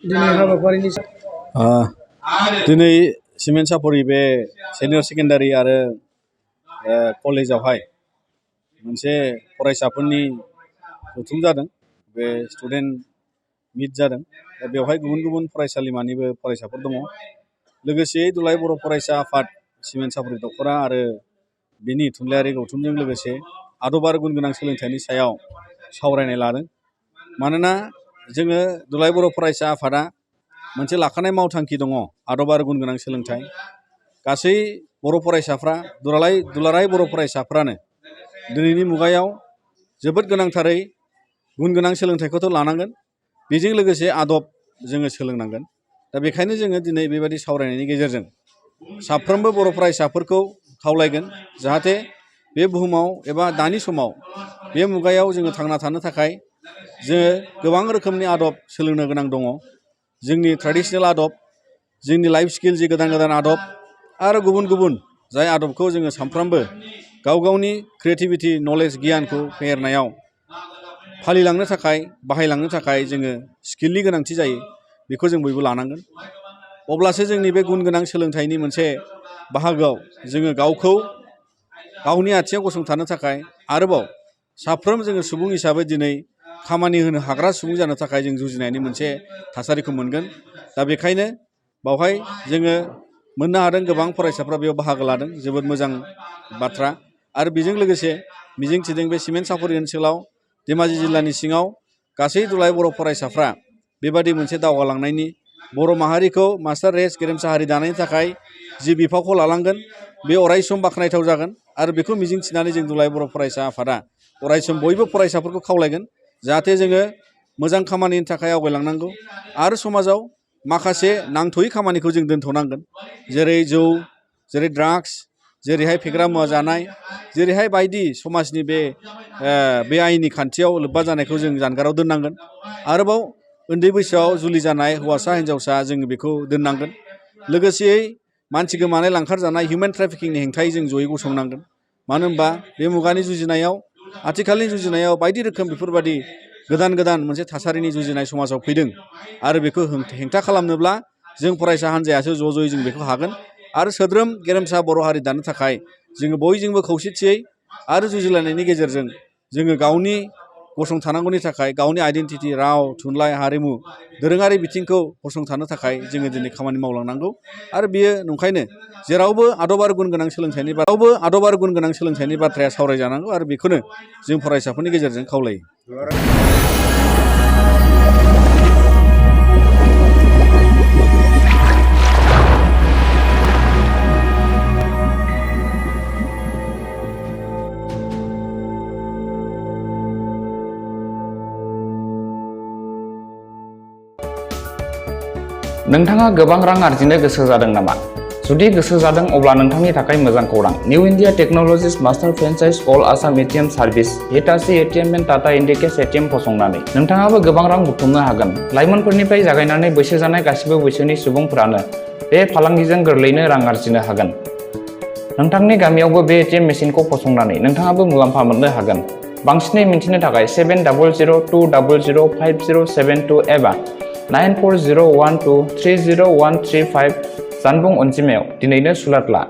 दिनै हाबाफारिनि दिनै सिमेन्ट सापरि बे सिनियर सेकेन्डारि आरो कलेजावहाय मोनसे फरायसाफोरनि जथुम जादों। बे स्टुडेन्ट मिट जादों। दा बेवहाय गुबुन गुबुन फरायसालिमानिबो फरायसाफोर दङ। लोगोसे दुलाराय बर' फरायसा आफाद सिमेन्ट सापरि दख'रा आरो बिनि थुनलाइयारि गौथुमजों लोगोसे आदब आरो गुन गोनां सोलोंथाइनि सायाव सावरायनाय लादों। मानोना जोङो दुलाराय बर' फरायसा आफादा मोनसे लाखानाय मावथांखि दङ आदब आरो गुन गोनां सोलोंथाइ। गासै बर' फरायसाफ्रा दुलाराय बर' फरायसाफ्रानो दिनैनि मुगायाव जोबोद गोनांथारै गुन गोनां सोलोंथाइखौथ' लानांगोन, बेजों लोगोसे आदब जोङो सोलोंनांगोन। दा बेखायनो जोङो दिनै बेबायदि सावरायनायनि गेजेरजों साफ्रोमबो बर' फरायसाफोरखौ खावलायगोन जाहाथे बे बुहुमाव एबा दानि समाव बे मुगायाव जोङो थांना थानो थाखाय जोङो गोबां रोखोमनि आदब सोलोंनो गोनां दङ। जोंनि ट्रेडिशनेल आदब, जोंनि लाइफ स्किल जि गोदान गोदान आदब आरो गुबुन गुबुन जाय आदबखौ जोङो सानफ्रामबो गाव गावनि क्रिएटिभिटि नलेज गियानखौ फेहेरनायाव फालिलांनो थाखाय बाहायलांनो थाखाय जोङो स्किलनि गोनांथि जायो। बेखौ जों बयबो लानांगोन। अब्लासो जोंनि बे गुन गोनां सोलोंथाइनि मोनसे बाहागोआव जोङो गावखौ गावनि आथिङाव गसंथानो थाखाय आरोबाव साफ्रोम जोङो सुबुं हिसाबै दिनै खामानि होनो हाग्रा सुबुं जानो थाखाय जों जुजिनायनि मोनसे थासारिखौ मोनगोन। दा बेखायनो बावहाय जोङो मोननो हादों गोबां फरायसाफ्रा बेयाव बाहागो लादों, जोबोद मोजां बाथ्रा। आरो बेजों लोगोसे मिजिंथिदों बे सिमेन्ट सापरि ओनसोलाव धेमाजि जिल्लानि सिङाव गासै दुलाराय बर' फरायसाफ्रा बेबादि मोनसे दावगालांनायनि बर' माहारिखौ मास्टार रेस गेरेमसा हारि दानायनि थाखाय जि बिफावखौ लालांगोन बे अरायसम बाख्नायथाव जागोन। आरो बेखौ मिजिंथिनानै जों दुलाराय बर' फरायसा आफादा अरायसम बयबो फरायसाफोरखौ खावलायगोन जाहाथे जोङो मोजां खामानिनि थाखाय आवगायलांनांगौ आरो समाजाव माखासे नांथ'यै खामानिखौ जों दोनथ'नांगोन। जेरै जौ, जेरै ड्राग्स, जेरैहाय फेग्रा मुवा जानाय, जेरैहाय बायदि समाजनि बे आयेननि खान्थियाव लोब्बा जानायखौ जों जानगाराव दोननांगोन। आरोबाव उन्दै बैसोआव जुलि जानाय हौवासा हिन्जावसा जों बेखौ दोननांगोन। लोगोसेयै मानसि गोमानाय लांखार जानाय हिउमेन ट्राफिकिंनि हेंथायै जों जयै गसंनांगोन। मानो होनबा बे मुगानि जुजिनायाव आथिखालनि जुजिनायाव बायदि रोखोम बेफोरबायदि गोदान गोदान मोनसे थासारिनि जुजिनाय समाजाव फैदों। आरो बेखौ हेंथा खालामनोब्ला जों फरायसा हान्जायासो ज' ज'यै जों बेखौ हागोन। आरो सोद्रोम गेरेमसा बर' हारि दानो थाखाय जोङो बयजोंबो खौसेथियै आरो जुजिलायनायनि गेजेरजों जोङो गावनि गसंथानांगौनि थाखाय गावनि आइडेन्टिटि, राव, थुनलाइ, हारिमु, दोरोङारि बिथिंखौ गसंथानो थाखाय जोङो दिनै खामानि मावलांनांगौ। आरो बेयो नंखायनो जेरावबो आदब आरो गुन गोनां सोलोंथाइनि बाथ्राया सावरायजानांगौ। आरो बेखौनो जों फरायसाफोरनि गेजेरजों खावलायो। नोंथाङा गोबां रां आरजिनो गोसो जादों नामा? जुदि गोसो जादों अब्ला नोंथांनि थाखाय मोजां खौरां। New India technologies master franchise all Assam ATM service Hitachi ATM and Tata Indicash ATM फसंनानै नोंथाङाबो गोबां रां बुथुमनो हागोन। लाइमोनफोरनिफ्राय जागायनानै बैसो जानाय गासिबो बैसोनि सुबुंफोरानो बे फालांगिजों गोरलैयैनो रां आरजिनो हागोन। नोंथांनि गामियावबो बे एटिएम मेसिनखौ फसंनानै नोंथाङाबो मुलाम्फा मोननो हागोन। बांसिनै मिन्थिनो थाखाय 7002005072 एबा 9401230135 जानबुं अनजिमायाव दिनैनो सुलाद ला।